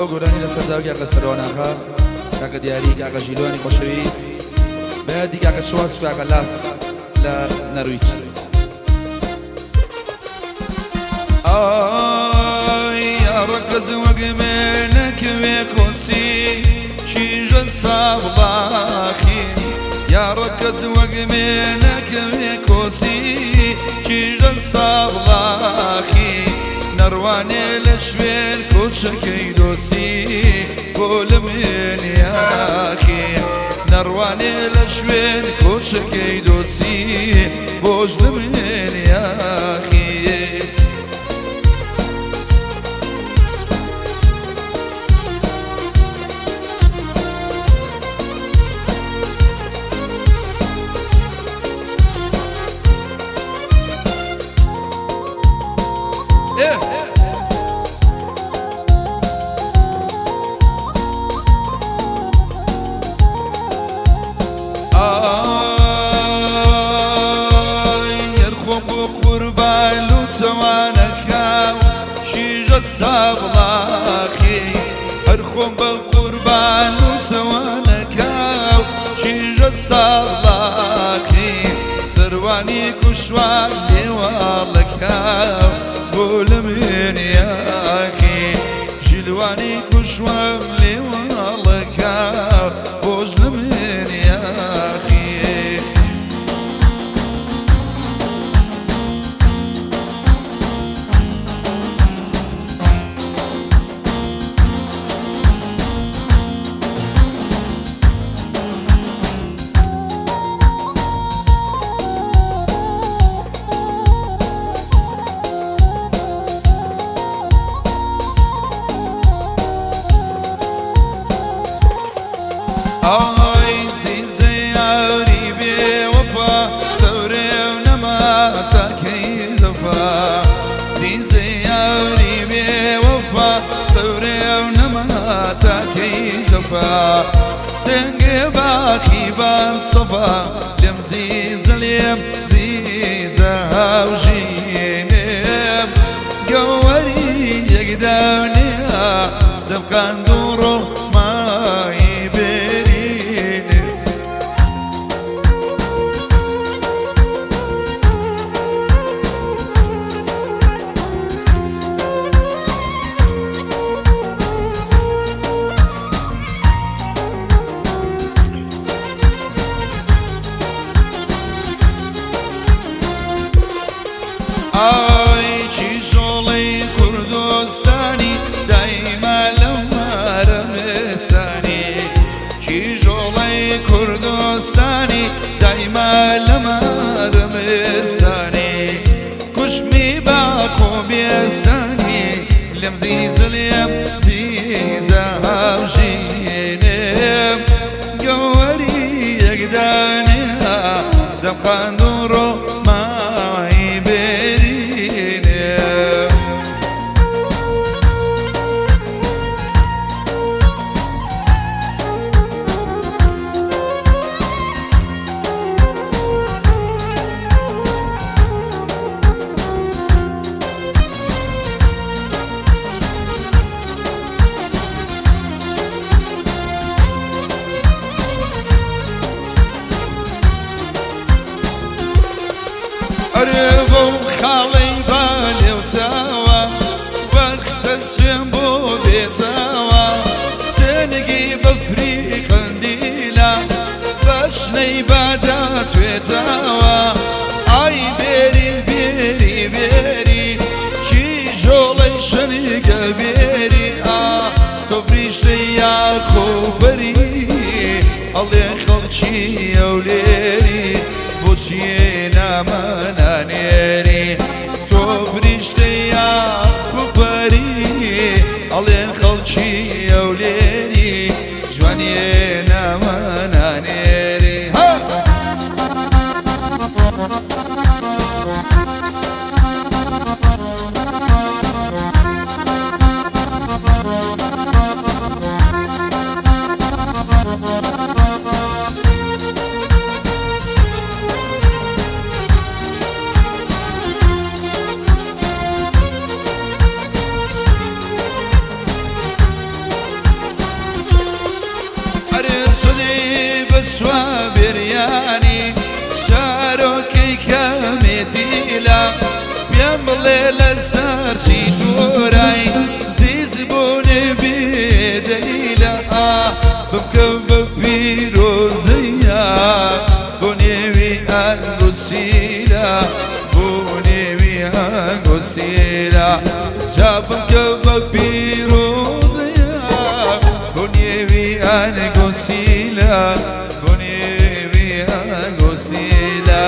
ئەو گۆرانی لەسەر داوی کاکە سەروان ئاغا، کاکە دیاری، کاکە ژیلوانی خۆشەویست، بە یادی کاکە شواس و کاکە لاس لە نەرویج. ئای ڕەکەز وەک مێنەکەوێ کۆسی کیژە ساوڵاخی یا ڕەکەز وەک مێنەکەوێ کۆسی کیژە ساوڵاخی نەڕوانێ لە شوێن کۆچەکەی دۆسی بۆ لە من یاخی نەڕوانێ لە شوێن کۆچەکەی دۆسی بۆش لە من یاخی. ئای خۆم بۆ قوربان لوچەوانەکەم کیژە ساوڵاخی هەر خۆم بە قوربان لوچەوانەکەم کیژە ساوڵاخی سەروانی کوشوان لێواڵەکەم بۆ لە من یاخی ژیلوانی کوشوان لێواڵەکەم بۆش لە من یاخی. ئای زیزە یاری بێوەفا سەورێ و نەما تاکەی زەفا زیزە یاری بێوەفا سەورێ و نەما تاکەی زەفا سنگێ باخی بان سەفا لێم زیزە لێم زیزە هاوژینێم گەوەری یەکدانیا دەمکان دووڕۆ مای بێرینێ. ئای کیژۆڵەی کوردستانی دایما لەو مارەمێسانی کیژۆڵەی کوردستانی دایما لە مارەمێسانی کوشمی باخۆ بێستانی لێم زیزە لێم زیزە هاوژینێم گەوەری یەکدانێ دەمخاند و ڕۆ مای بێرینێ. چوە بریانی شارۆکەی کەمێتیلا پێم بڵێ لەسەر چی تۆرای زیز بوونێ بێدەلیلە بمکە بە پیرۆزەیە بۆ نێوی ئەنگوسیلە بۆ نێوی ئەنگوسیلە جا بمکە بە پیرۆزەیە بۆ نێوی ئەنگوسیلە بۆ نێوی ئەنگوسیلە.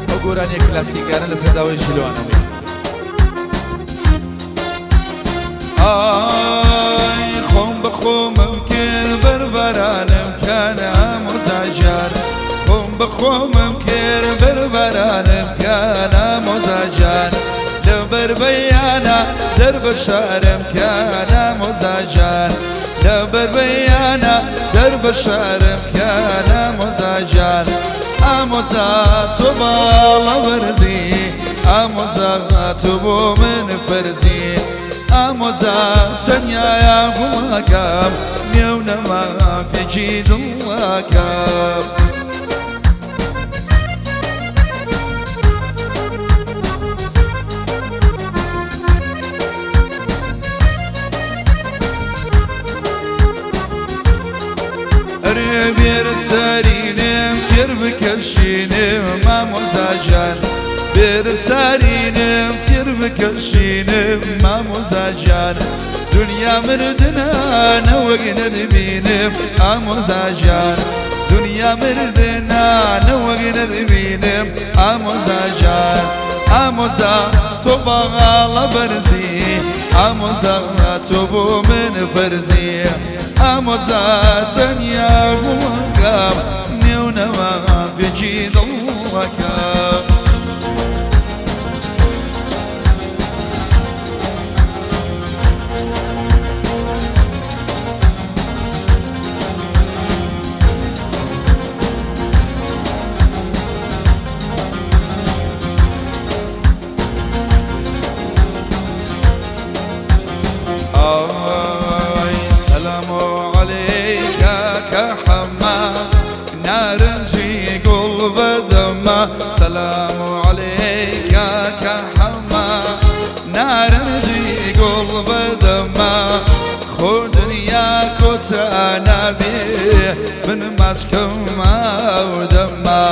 ئەو گۆرانیە کلاسیکانە لەسەر داوای ژیلۆانەوەی. ئای خۆم بە خۆمم کرد بەربەرانم کانە ئامۆزاجان خۆم بە خۆمم کرد بەربەرانم کانە ئامۆزاجان لە بەربەیانە دەربە شارم کانە ئامۆزاجان لە بەربەیانە دەربە شارم کانە ئامۆزاجان ئامۆزا تۆ باڵە بەرزی ئامۆزا تۆ بۆ من فەرزی ئامۆزا تەنیایە گوڵەکەم نێو نەمافێکی دڵەکەم. ئەرێ بێرە سەرینم تێر بکەشینم مامۆزاجان بێرە سارینم تێر بکەشینم مامۆزاجان دنیا مردنە نەوەک نەدبینم ئامۆزاجان دنیا مردنە نەوەک نەدبینم ئامۆزاجان ئامۆزا تۆ باڵە بەرزی ئامۆزا تۆ بۆ من فەرزی ئامۆزا تەنیا گوڵەکەم نێو نەمافێکی دڵەکەم. ئای سەلام عەلەیکە کە حەمە نارنجی گوڵ بەدەمە سەلام عەلەیکە کە حەمە نارنجی گوڵ بەدەمە خۆ دنیا کۆتا نابێ من ماچکەم ئەو دەمە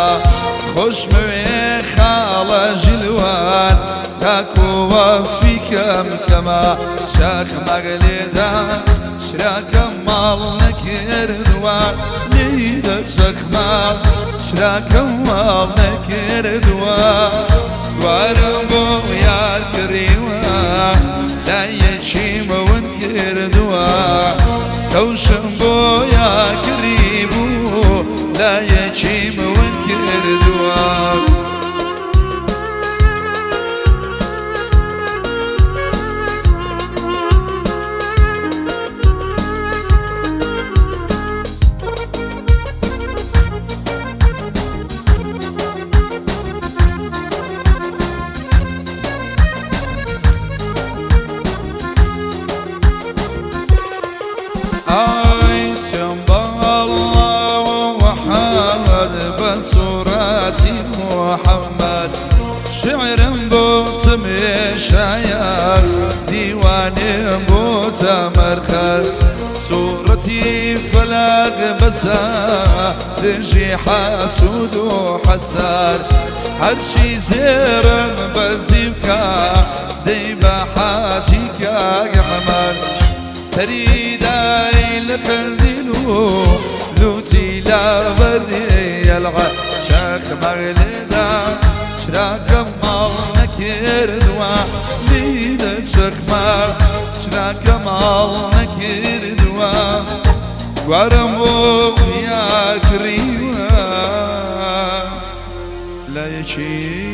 خۆشمەوێ خاڵە ژلوان تاکو وەسفی کەم کەمە چاخمەغ لێدا چراکەم ماڵ نەکردووە لێدە چەخمە چراکەم ماڵ نەکردووە دوارم بۆ یار کڕیوە لایەکی مەون کردووە تەوشم بۆ یار کڕی بوو لایەکی مەون کردووە. ئای سوێن بە ئەڵڵا و محەممەد بە سوورەتی محەممەد شعرم بۆ تمێشایە دیوانێم بۆ تەمەرخەر سوورەتی فەلەق بەسە دژی حەسوود و حەسار هەرچی زێرم بەزی بکە دەی بە حاجی کاک حەمەد سەری دای لە قەندیل و لوتی لە بەردی یەلعە چەخمەغ لێدا چراکەم ماڵ نەکردووە لیدە چەخمە چراکە ماڵ نەکردووە گوارم بۆ یا کڕیوە لایەکی